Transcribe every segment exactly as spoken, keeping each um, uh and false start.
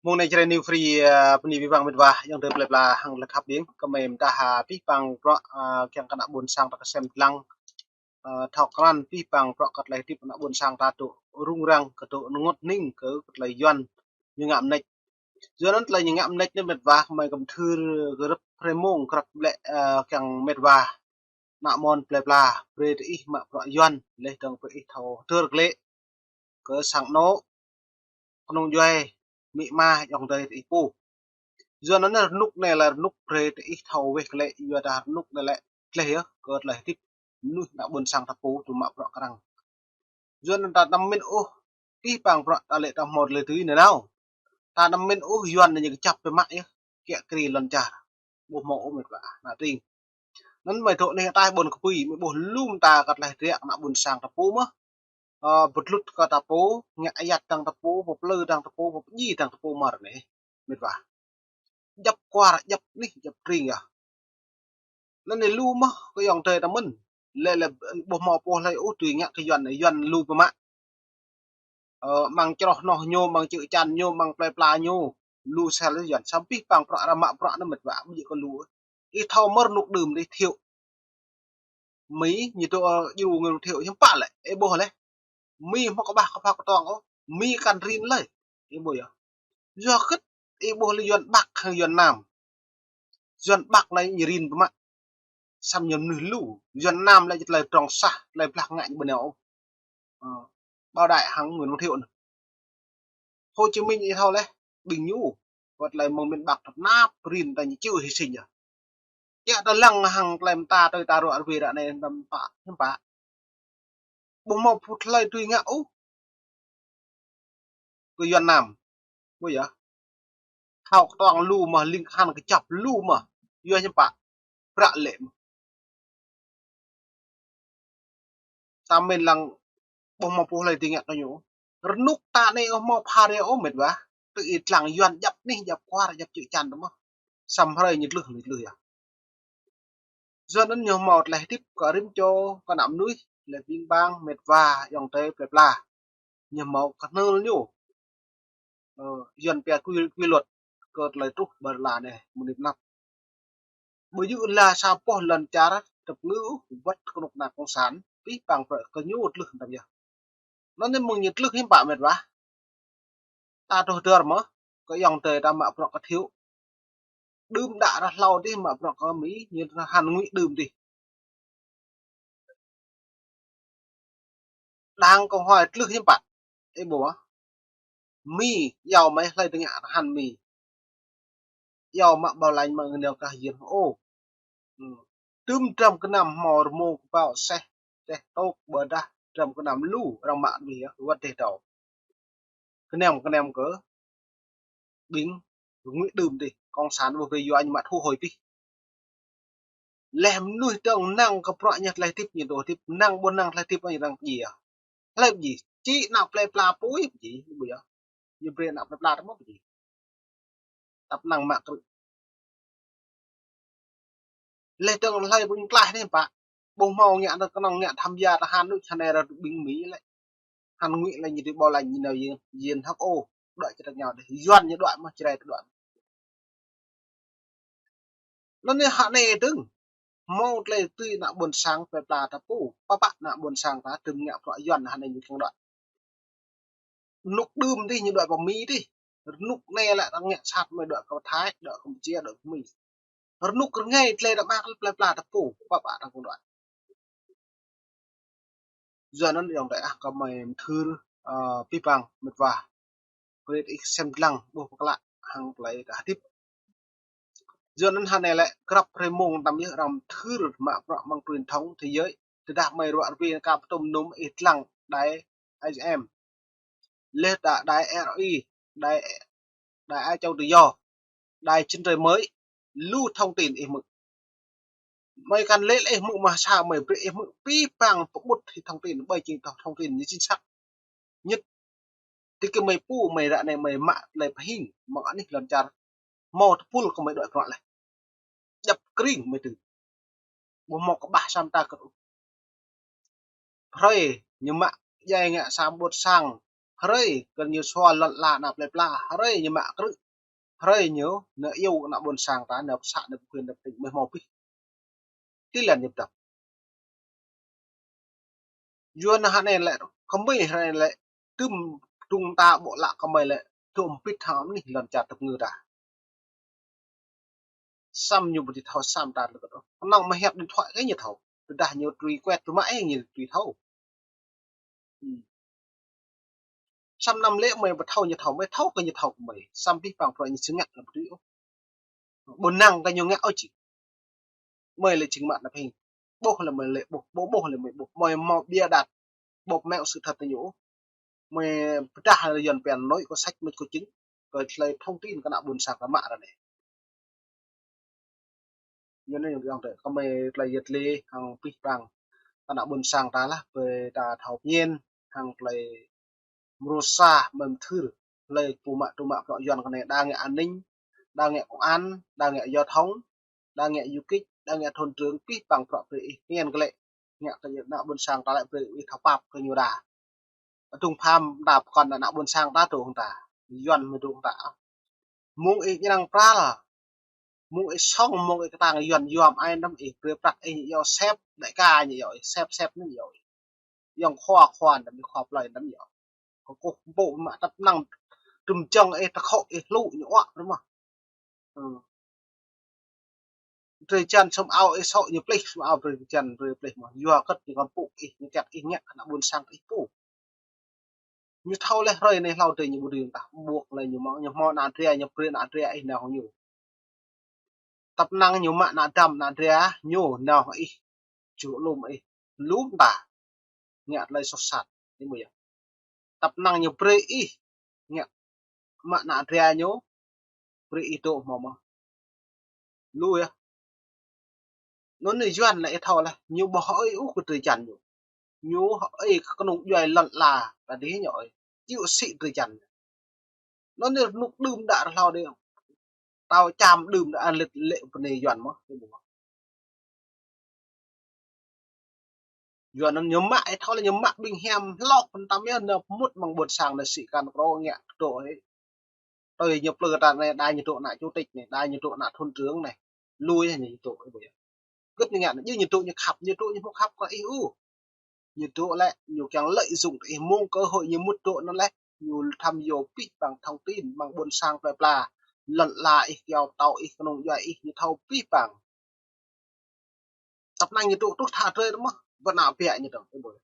Mông anai Jrai New Free, ơ, bơni abih bang mĕt wa, ayŏng adơi plơi pla hăng lĕ khăp ƀing, kơmơi mơdah, ơ, abih bang bruă, ơ, kiăng kơ ană ƀôn sang ta kơsem lăng, ơ, thâo krăn abih bang bruă kơ tơlơi hơdip ană ƀôn sang ta dŏ rŭng răng, kơ dŏ rơngot hning, kơ, kơ tơlơi Yuan ñu ngă mơneč. Yua anŭn tơlơi ñu ngă mơneč anai mĕt wa, kơmơi kơmthưr kơ grăp hrơi mông, grăp lĕ, ơ, kiăng mĕt wa, ană mơ̆n plơi pla, brơi tơ ih mă bruă Yuan, laih dơ̆ng brơi ih thâo hơdơr glaĭ kơ sang anŏ, kơnung djuai, amĭ ama, ayŏng adơi tơ ih pô. Yua anŭn rơnŭk anai lĕ rơnŭk brơi tơ ih thâo weh glaĭ, yua dah rơnŭk anai lĕ tơlơi yơh, kơ tơlơi hơdip mơnuih ană ƀôn sang ta pô dŏ mă bruă kơrăng. Yua anŭn ta anăm mĭn ôh, abih bang bruă ta lĕ ta hmâo tơlơi tui nanao. Ta anăm mĭn ôh, Yuan anai ñu kơjăp biă mă yơh, kiă kriê lŏn čar. Ƀu hmâo ôh mĕt wa, ană tring. Anŭn mơi dŏ anih ataih ƀôn kơpui, mơi ƀuh lu mơta kơ tơlơi hơdră ană ƀôn sang ta pô mơ̆n. Ơ, pơdlŭt kơ ta pô, ngă ayăt dơ̆ng ta pô, pơplư dơ̆ng ta pô, pơdjai dơ̆ng ta pô mơ̆n anai, mĕt wa. Djŏp kwar, djŏp anih, djŏp tring yơh. Anŭn anai lu mơ̆n kơ ayŏng adơi ta mĭn. Lĕ lĕ ƀu hmâo pô hlơi ôh tui ngă kơ Yuan anai, Yuan lu biă mă. Ơ, amăng čroh noh ñu, amăng čư̆ čan ñu, amăng plơi pla ñu, lu sel Yuan. Samơ̆ abih bang bruă arăng mă bruă anŭn mĕt wa, ƀu djơ̆ kơ lu. Ih thâo mơ̆n rơnŭk đưm đih Thiệu. Mi ñu dŏ, ơ, djru Nguyễn Thiệu hiư̆m pă lĕ, ih ƀuh laih. Mi hmâo kơƀah kơphak kơtuang ôh, Mi kăn rin lơi. Ih ƀuh yơh. Yua hơget ih ƀuh lĕ Yuan Bắc hăng Yuan Nam. Yuan Bắc anai ñu rin biă mă. Samơ̆ ñu mơnuih lu. Yuan Nam lĕ tơlơi trong sah, tơlơi blah ngă ñu ƀu nao ôh. Ơ, Bảo Đại hăng Nguyễn Văn Thiệu anŭn. Hồ Chí Minh ih thâo laih, ƀing ñu. Wơ̆t tơlơi mơ̆ng miền Bắc tơnap rin ta ñu chịu hy sinh yơh. Kiă ta lăng hăng tơlơi mơta tui ta ruă rơwe ră anai hiư̆m pă, hiư̆m pă. Ƀu hmâo pô hlơi tui ngă ôh kơ Yuan Nam. Ƀu yơh. Thâo kơtuang lu mơ̆n, ling khan kơjăp lu mơ̆n. Yua hiư̆m pă. Prăk lĕ mơ̆n. Ta mĭn lăng ƀu hmâo pô hlơi tui ngă kơ ñu. Rơnŭk ta anai ƀu hmâo pha rê ôh mĕt wa. Tơ ih lăng Yuan djăp anih, djăp kwar, djăp čư̆ čan tơ mơ̆n. Samơ̆ hrơi ñu tlưh, ñu tlưh yơh. Yua anŭn ñu hmâo tơlơi hơdip kơ rĭm čô kơ ană mơnuih, lĕ ƀing bang mĕt wa ayŏng adơi plơi pla. Ñu hmâo kơnơ̆l ñu. Ơ, Yuan pia quy, quy luật kơ tơlơi truh ƀơi lŏn anai mơ̆ng anăp. Ƀu djơ̆ lĕ sa boh lŏn čar tơpơngư wơ̆t kơnuk kơna cộng sản, abih bang bruă kơ ñu tlưh tăm yơh. Anŭn anai mơ̆ng ñu tlưh hiư̆m pă mĕt wa. Ta truh dơr mơ̆n, kơ ayŏng adơi ta mă bruă kơ Thiệu. Đưm đă ră hlâo dih mă bruă kơ Mi, ñu hăn ngui đưm dih. Đảng Cộng hòa tlưh hiư̆m pă. Ih ƀuh mơ̆n. Mi, iâu mơi hlơi tơngia hăn Mi. Iâu mă bảo lãnh mă ngă nao kah Yuan ôh. Ư. Tơm dram gơnam hmâo rơmô kơbao seh, seh tŏk ƀôdah dram gơnam lu arăng mă dih yơh, wơ̆t dih tŏ. Gơnam, gơnam kơ ƀing ngui đưm dih, cộng sản ƀu brơi yua ñu mă thu hồi dih. Lĕ mơnuih dơ̆ng năng kơ bruă ñu tơlơi hơdip ñu dŏ hơdip, năng ƀu năng tơlơi hơdip ñu dơ̆ng pơdjai. Hlơi pơdjai, či ană plơi pla pui pơdjai, ƀu yơh. Ñu brơi ană plơi pla tơmơ̆ pơdjai. Tăp năng mă krư̆. Lĕ dơ̆ng hlơi ƀu ñu klaih anai pă. Ƀu hmâo ngă tơ kơnơ̆ng ngă tham gia tơhan đôč, hơnai ră ƀing Mi lĕ. Hăn ngui lĕ ñu dưi bảo lãnh ñu nao Yuan, Yuan hăk ôh. Đuaĭ čơdơ̆ng ñu dih. Yuan ñu đuaĭ mơ̆n, Jrai đuaĭ mơ̆n. Anŭn anai hă anai dơ̆ng. Hmâo tơlơi tui ană ƀôn sang plơi pla ta pô. Pơpă ană ƀôn sang ta tơm ngă bruă Yuan hă anai ñu kiăng đuaĭ. Rơnŭk đưm dih ñu đuaĭ pơ Mi dih. Rơnŭk anai lĕ arăng ngă sat mơi đuaĭ kơ Thái, đuaĭ Campuchia, đuaĭ pơ Mi. Rơnŭk rơngai tơlơi đa mă kơ plơi pla ta pô, pơpă arăng đuaĭ. Yua anŭn ayŏng adơi ah, kơmơi mơthưr, ơ, abih bang mĕt wa. Brơi ih sem lăng ƀuh pơklă hăng tơlơi ta hơdip. Yua anŭn hơnai lĕ grăp hrơi mông tăm yơh arăng mơthưr mă bruă mơ̆ng truyền thông thế giới. Tơdah mơi ruă rơwe kơ pơtŭm nŭm ih lăng đài H M. Lĕ đài, đài R I, đài, đài Á Châu Tự Do, đài Chân Trời Mới, lu thông tin ih hmư̆. Mơi kăn lĕ lĕ ih hmư̆ mơ̆ sa mơi brơi ih hmư̆ abih bang pơƀut hĭ thông tin, ƀơi jing tơh thông tin ñu chính xác. Nhất, tơ kơ mơi pô mơi ră anai mơi mă tơlơi pơhing, mơ̆ng anih lŏn čar. Hmâo tơpul kơ mơi đuaĭ bruă leh. Djŏp kơring mơi tui. Ƀu hmâo kơƀah sa mơta kơ ôh. Hrơi ñu mă djai ngă sa ƀôt sang, Hrơi kơ ñu sua lŏn ala ană plơi pla, hrơi ñu mă krư̆, hrơi ñu nao iâu ană ƀôn sang ta, nao pơ să, nao pơ huyện, nao pơ tỉnh, mơi hmâo pih. Ti lăn ñu pơdŏp. Yua anŭn hơnai lĕ, kơmơi hơnai lĕ, tơm tơ̆ng ta ƀô̆ lă kơmơi lĕ, tơ̆m pĭt hăng anih lŏn čar tơpơngư ta. Samơ̆ ñu ƀu dưi thâo samơ̆ ta lĕ kơtô. Kơnơ̆ng mơi hiăp điện thoại kơ ñu thâo. Tơdah ñu truy quét tơmă ih ñu truy thâo. Hmm. Samơ̆ anăm lĕ mơi ƀu thâo ñu thâo, mơi thâo kơ ñu thâo kơ mơi. Samơ̆ pih păng prŏ ñu či ngă lăm tui ôh. Ƀu năng kơ ñu ngă ôh či. Mơi lĕ či mă anăp hing. Ƀuh lĕ mơi lĕ ƀuh, ƀu ƀuh lĕ mơi ƀuh. Mơi hmâo bịa đặt, bộc mẹo sự thật tơ ñu ôh. Mơi pơdah lĕ Yuan pĕn nói có sách mách có chứng. Kơ tơlơi thông tin kơ ană ƀôn sang ta mă ră anai. Yua anŭn yơh, yơh tơ, kơmơi tơlơi yet lĕ hăng pih păng kơ ană ƀôn sang ta lah, brơi ta thâo pơmĭn hăng tơlơi mrô sa mơ̆ng thưr, tơlơi pơmă tơmă prŏ Yuan kơ anai, đa ngă an ninh, đa ngă công an, đa ngă giao thông, đa ngă du kích, đa ngă thôn trưởng, pih păng prŏ brơi ih pơmĭn kơ lĕ, ngă kơ ană ƀôn sang ta lĕ brơi ih thâo pap kơ ñu đa. Tơ̆ng pham ta pơkŏn ană ƀôn sang ta tơ̆ng ta. Yuan mơi tơ̆ng ta. Mơ̆ng ih ñrăng pral. Mơ̆ng ih song, mơ̆ng ih kơtang Yuan yom ai anăm ih brơi prăk ih ñu iâu sep, đại ca ñu iâu ih sep, sep anăm iâu ih. Yŏng khua, khua anăm ih khua plơi anăm iâu. Kơkuh ƀô̆ mă tăp năng tơ̆m čŏng ih tơkhŏ ih hlŭ ñu uă rơmah. Hmm. Drơi jăn sum ao ih sŏ ñu plih, sum ao drơi jăn drơi plih mơ̆n. Yua kơ ñu kăm pŭ ih, ñu kiăng ih ngă kơ ană ƀôn sang ih pŭ. Ñu thâo lĕ hrơi anai hlâo drơi ñu ƀu dưi tah, ƀuh lĕ ñu mơ̆, ñu hmâo ană dra, ñu brơi ană dra ih nao hăng ñu. Tăp năng ñu mă ană dăm ană dra ñu nao hăng ih. Ču lŏm ih. Lŏm ta. Ngă tơlơi soh sat. Ih ƀuh yơh. Tăp năng ñu brơi ih. Ngă mă ană dra ñu. Brơi ih dŏ hmâo mơ̆. Lu yơh. Anŭn anai Yuan lĕ ih thâo lah. Ñu ƀu hơĭ ôh kơ drơi jăn ñu. Ñu hơĭ kơ kơnung djuai lŏn ala. Ta dih ñu hơĭ. Čiu sĭ drơi jăn. Anŭn anai rơnŭk đưm đă rơhlâo dih. Tao čăm đưm đă an lĕ lĕ bơnai Yuan mơ̆. Yua anŭn ñu mă, ih thâo lĕ ñu mă ƀing hiam hloh pơtăm yơh, nao pơmŭt amăng ƀôn sang anai sĭ kăn krô ngă kơdŏ hĭ. Tui ñu plư ta anai, đa ñu dŏ ană chủ tịch anai, đa ñu dŏ ană thôn trưởng anai. Lui hă ñu dŏ hĭ ƀu yơh. Gĭt ñu ngă anai, ñu dŏ ñu khăp, ñu dŏ ñu hmâo khăp kơ ih ôh. Ñu dŏ lĕ, ñu kiăng lợi dụng ih mơ̆ng cơ hội ñu mŭt dŏ anŭn lĕ. Ñu thăm yua pih păng thông tin, amăng ƀôn sang plơi pla. Lŏn ala ih kiao pơtao ih, kơnung djuai ih, ñu thâo pih păng. Tăp năng ñu dŏ truh tha drơi mơ̆, ƀu nao biă ñu dŏ, ih ƀuh.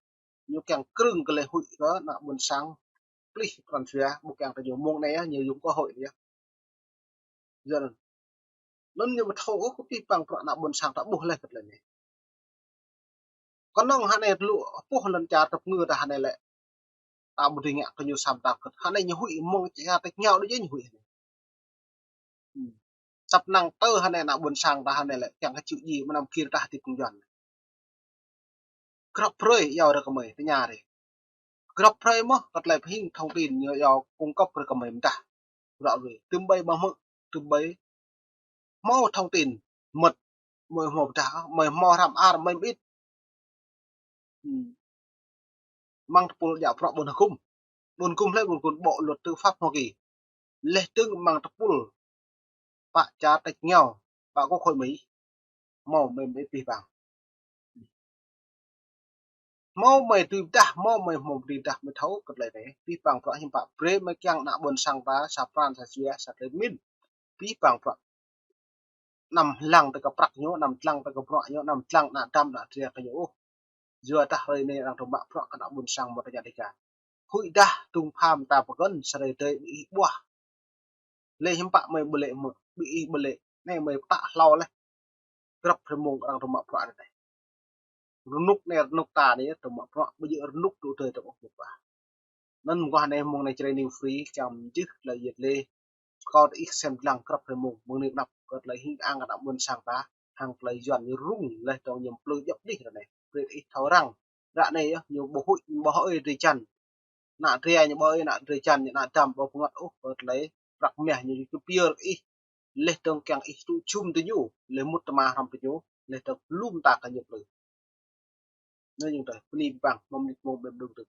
Ñu kiăng krưng kơ lĕ huĭ kơ ană ƀôn sang, plih pran jua, ƀu kiăng kơ ñu mơ̆ng anai yơh, ñu yŭng kơ huĭ yơh. Yua anŭn. Anŭn ñu ƀu thâo ôh kơ pih păng prăk ană ƀôn sang ta ƀuh lĕ kơ tơlơi anai. Kơnơ̆ng hơnai tơlŭ pŭ lŏn čar tơpơngư ta hơnai lĕ. Ta ƀu dưi ngă kơ ñu sam ta kơt. Hơnai ñu huĭ mơ̆ng čar ta ñu đôč ñu huĭ hơnai. Hmm. Tăp năng tơ hơnai ană ƀôn sang ta hơnai lĕ kiăng kơ čư̆ djai mơnam kir ta hơdip kơnung Yuan. Grăp brơi iâu ră kơmơi tơña ră. Grăp brơi mơ̆ kơ tơlơi pơhing thông tin ñu iâu cung cấp ră kơmơi mơdah. Ră ruai. Tơm ƀai ƀah mơ̆, tơm ƀai hmâo thông tin mơ̆t, mơi hmâo pơdah, mơi hmâo hrăm ar, mơi mơit. Hmm. Amăng tơpul djă prăk ƀôn hơgŭm. Ƀôn hơgŭm lĕ ƀôn hơgŭm bộ luật tư pháp Hoa Kỳ. Leh dơ̆ng amăng tơpul pă čar tĕč ngeo, pă quốc hội Mỹ. Hmâo mơi mơit pih păng. Hmâo mơi dưi pơdah, hmâo mơi hmâo dưi pơdah mơi thâo kơ tơlơi anai. Pih păng prăk hiư̆m pă brơi mơi kiăng ană ƀôn sang ta, sa pran, sa jua, sa tơlơi pơmĭn. Pih păng prăk. Anăm lăng tơ kơ prăk ñu, anăm lăng tơ kơ bruă ñu, anăm lăng ană dăm ană dra kơ ñu ôh. Yua dah hrơi anai arăng tơmă prăk kơ ană ƀôn sang mơ̆ tơña dêh ka. Huĭ dah tơ̆ng pham ta pơkŏn, sa hrơi tơdơi ƀing ih ƀuah. Lĕ hiư̆m pă mơi ƀu lĕ mơ̆, ƀing ih ƀu lĕ. Anai mơi pơtă hlâo leh. Grăp hrơi mông arăng tơmă prăk anai. Rơnŭk anai rơnŭk ta anai tơmă prăk, ƀu djơ̆ rơnŭk tŭ tơi tơmă prăk. Anŭn mơguah anai mông anai Jrai New Free, čăm jưh tơlơi yet lĕ. Kâo tơ ih sem lăng grăp hrơi mông, mơ̆ng anai pơanăp kơ tơlơi hing ang kơ ană ƀôn sang ta, hăng tơlơi Yuan ñu rŭng leh dơ̆ng ñu plư djŏp dih ră anai. Brơi ih thâo răng. Ră anai yơh, ñu ƀu huĭ, ñu ƀu hơi drơi jăn. Ană dra ñu ƀu hơi, ană drơi jăn ñu ană dăm ƀu pơngăt ôh, kơ tơlơi prăk mah ñu kơpiơr ih. Leh dơ̆ng kiăng ih tŭ jum tơ ñu, leh mŭt tơma hrăm tơ ñu, leh dơ̆ng lŭm ta kơ ñu plư. Anai yơh tơ, bơni pih păng, mơ̆ng mơnit mông ƀĕ mơdung tơ.